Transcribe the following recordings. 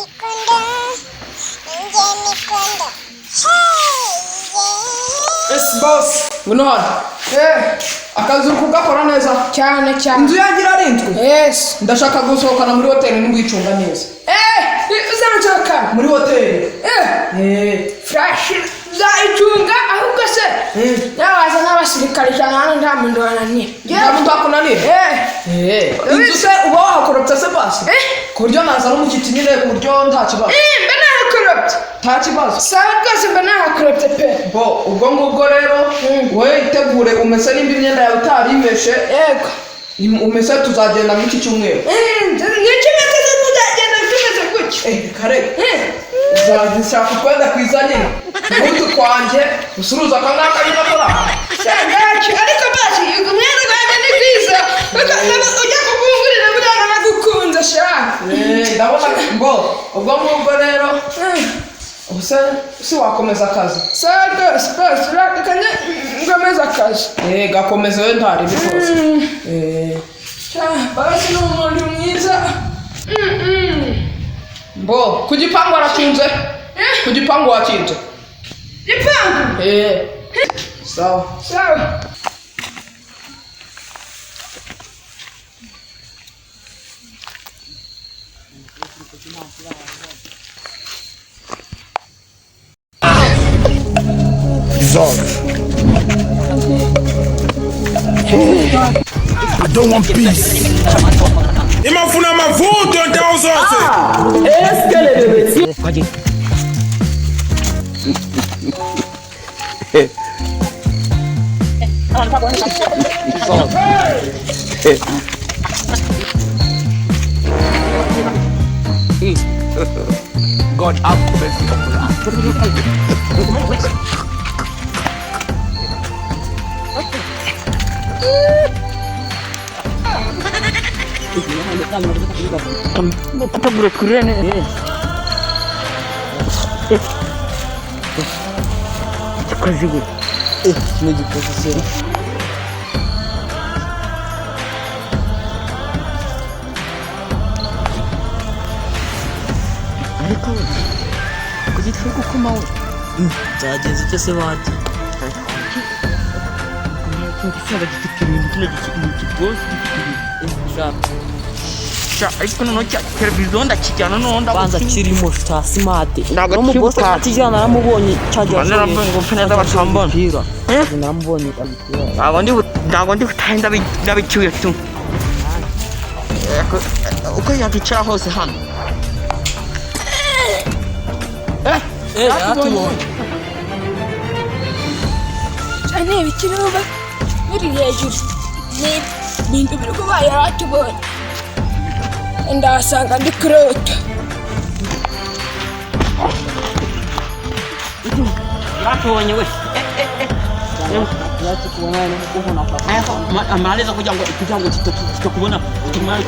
mikondo, ninjye mikondo. Hey, Esi boss, ngwino hano. Akazi uri kugakora neza. Cyane cyane. Inzu yanjye irarinzwe. Yes. Ndashaka gusohokana muri hoteli n'ingwicunga neza. Uzansohokana? Muri hoteli. Fresh, nzayicunga ahubwo se. Nabaza n'abasirikare 100 hano nta muntu wananira. Nta muntu wakunanira. Inzu se uba wahakoropye se basi? Eh. Ku buryo nazana umushyitsi nyine, ku buryo nta kibazo. Mba nahakoropye. Nta kibazo. Sawa rwose, mba nahakoropye pe. Bo ubwo ngubwo rero, wowe itegure umese nimba imyenda yawe utarimeshe. Yego. Umese, tuzagenda muri iki cyumweru. Nicyo meze, tuzagenda tumeze gutya. Kare uzajya utwenda twiza nyine, n'utu twanjye usuruza akangaka nyine akora. Ntacyo, ariko basi umwenda wanjye ni mwiza. Ujya kugungurira buriya naragukunze sha. Ndabona ngo ubwo ngubwo rero ubuse si wakomeza akazi. Sawa rwose rwose, reka ngomeze akazi. Gakomeza we, ntaribi rwose. Sha, basi ni umuntu mwiza. Mbo ku gipangu harakinze, ku gipangu wakinze? Gipangu. Sawa. Sawa. I don't want peace. Imafuna mavuto ntawo zonse. God have mercy upon us. Ariko kuki turi gukoma we? Byagenze icyo se bajya? Kino gifite ibintu, kino kibosi gifite ibintu. Sha, ariko noneho cya televiziyo ndakijyana noneho. Banza ndagutsinda. kirimo cya simate. Ntabwo No mu kiri boss gutaha. akijyana naramubonye cyagiye. Mba naramubonye ngo mfe neza batambona. Umupira. Eh? Naramubonye abipira. Ntabwo ndi butahe ndabicyuye tu. Uko yakicara hose hano. Yaratubonye. Cyane ibikirumba biri hejuru ni ibintu biri kuba yaratubonye, ndasanga ndi kurota. Yaratubonye we. Amareza kugira ngo tutakubona tumare.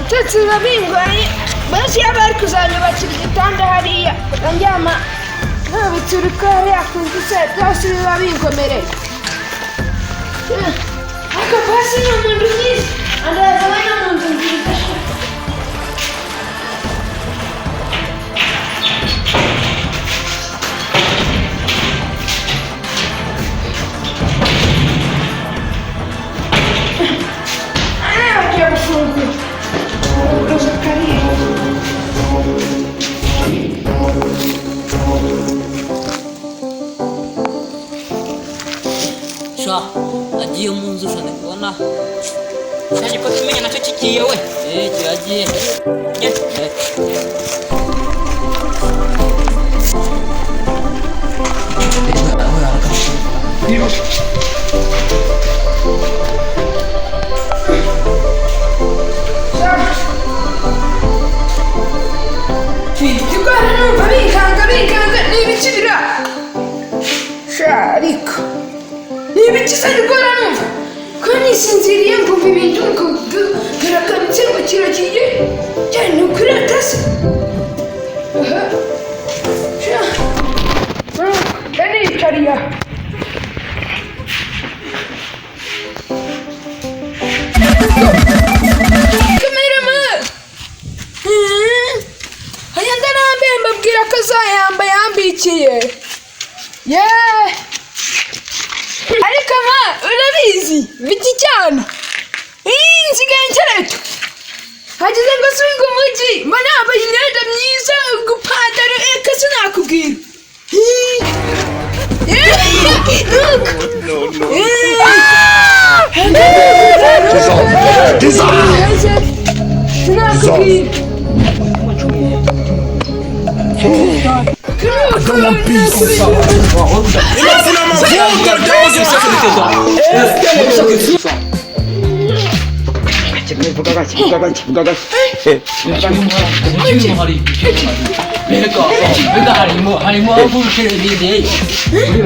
Ndetse biba bingoye, basi yaba ari kuzanyubakira igitanda hariya ndyama ntabitse hariya ku nzu se, byose biba binkomereye. Ariko basi ni umuntu mwiza, andaza abana mu nzu nziza. Ah, bagiye gufungura uruza kariya. Sha, agiye mu nzu sha, ndi kubona. Cya gikosi umenya nacyo kigiye we. Kiragiye. Ikigori numva bikanga bikanga, ni ibiki bira sha? Ariko ni ibiki se ndikora numva ko nisinziriye, ngumva ibintu ngo biragarutse, ngo kiragiye cyane, ni ukurata se? Aha sha, ndaniyicariye aha. Kamera. Ariko ma urabizi mfite icyana, nsigaye nkereto hagize ngo swinga umujyi, mba nambaye imyenda myiza, gupantaro, eka sinakubwira. Sinakubwira. I don't want peace. Imafuna mavuto nthawi zonse. Mbega mbega harimo nk'urukererere,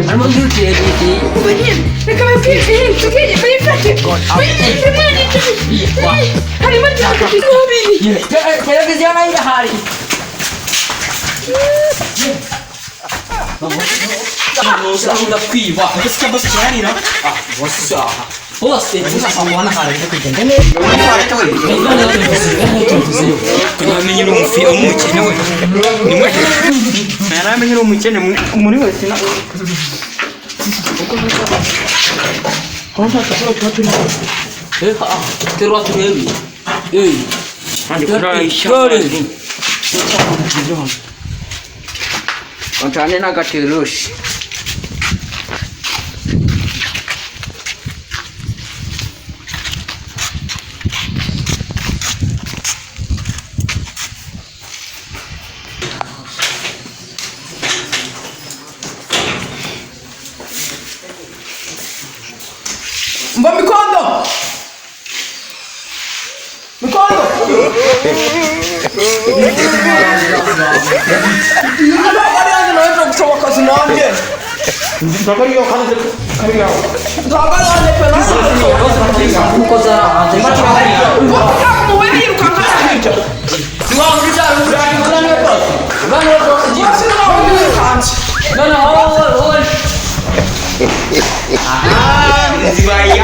harimo nk'urukererere. Reka babwire tugende bayifate, harimo babiri. Televiziyo nayo irahari. Ndakwiba bose tuzasangwa hari kugenda neza. Namenye uri umukene we nimwe naramenye uri umukene muri wese na Terwa turebe. Eh. Dore. Ntane n'agaterushi. Mva Mikondo, Mikondo, ntabwo ari yanjye, nawe gusaba akazi nanjye ntabwo ari yanjye pe, nanjye gusaba akazi. Kuko zarahanze. Ubwo ntabwo muhuye yirukanka hirya. Basi ntabwo yirukanse. Zibaye.